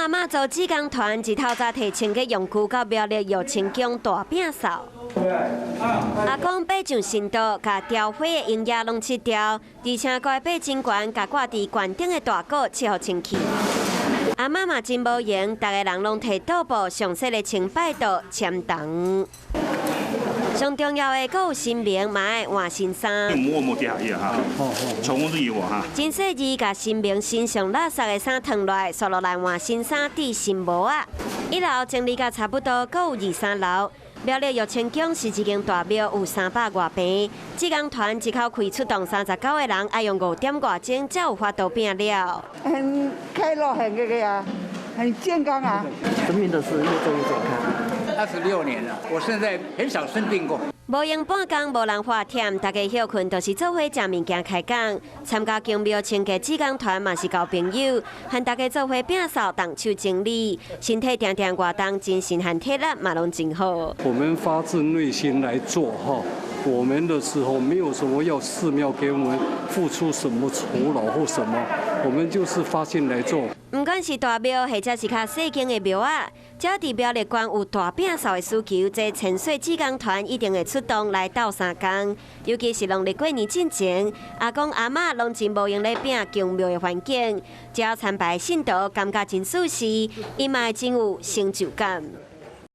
阿嬤組志工團一透早提清潔用具到苗栗玉清宮大摒掃。阿公爬上神桌，共雕花的櫻葉攏拭掉，而且閣愛爬真懸，共掛佇懸頂的大鼓拭予清氣。阿嬤嘛真無閒，逐个人攏提桌布詳細咧清拜桌簽筒。上重要的，閣有神明嘛愛換新衫。摸摸底下哈，從我都有哈。真細膩，共神明身上垃圾的衫脫落來，紲落來換新衫佇新帽仔。一樓整理甲差不多，閣有二三樓。苗栗玉清宮是一間大廟，有300外坪。志工團一口氣出動39個人，愛用5點外鐘才有法度拼了。很快樂，很這個啊，很健康啊。生病的是越做越健康。26年了，我現在很少生病過。無閒半工，無人發忝，大家休睏就是做伙食物件開講。參加宮廟清潔志工團嘛是交朋友，和大家做伙摒掃動手整理，身體定定活動，精神和體力嘛攏真好。我們發自內心來做哈，我們的時候沒有什麼要寺廟給我們付出什麼酬勞或什麼，我們就是發心來做。毋管是大廟或者是較細間的廟仔，只要佇苗栗縣有大摒掃的需求，這千歲志工團一定會出動來鬥相共。尤其是農曆過年進前，阿公阿嬤攏真無閒咧摒宮廟的環境，只要參拜信徒感覺真舒適，伊嘛會真有成就感。